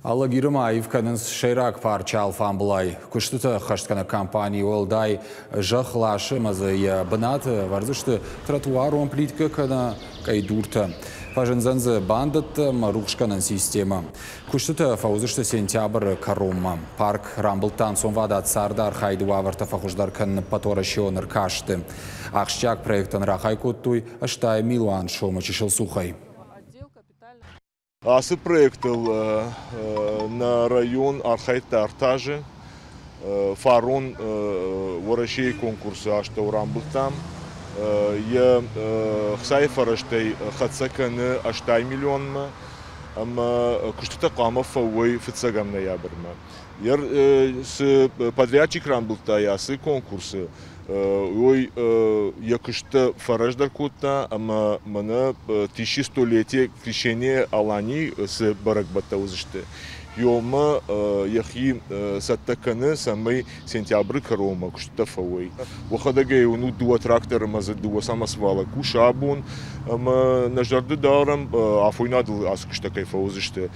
Алагиры ма аив кӕнынц сӕйраг парчы алфамбылай. Куыстытӕ ӕххӕстгӕнӕг компани уӕлдай зӕхх ласы ӕмӕ дзы йӕ бынаты ӕвӕрдзысты тротуарон плиткӕ кӕнӕ къӕйдуртӕ. Фӕзындзӕн дзы бандӕттӕ ӕмӕ рухсгӕнӕн системӕ. Куыстытӕ фӕуыдзысты сентябры кӕронмӕ. Парк рамбылдта ӕнцонвадат царды архайды уавӕртӕ фӕхуыздӕр кӕныны ӕппӕтуӕрӕсеон ӕркасты. Ахсджиаг проектӕн рахай кодтой 80 милуан сомы чысыл цухӕй. Ацы проектыл нӕ район архайдта ӕртӕ Фарон Уӕрӕсейы конкурсы астӕу рамбылдтам. Йӕ хцайы фӕрӕзтӕй хӕццӕ кӕны 80 миллионмӕ ӕмӕ куыстытӕ хъуамӕ фӕуой фыццӕгӕм ноябрмӕ. Цы подрядчик рамбылдта ацы конкурсы, уый йӕ куысттӕ фӕраздӕр кодта ӕмӕ мӕнӕ тысячи столетие крещения Алании цы бӕрӕгбӕттӕ уыдзысты, ёмӕ йӕхи цӕттӕ кӕны, цӕмӕй сентябры кӕронмӕ куыстытӕ фӕуой. Уӕхӕдӕг ӕй уынут дыууӕ тракторы ӕмӕ дзы дыууӕ самосвалы кусы абон ӕмӕ нӕ зӕрды дарӕм, афойнадыл ацы куыстӕ кӕй фӕуыдзысты.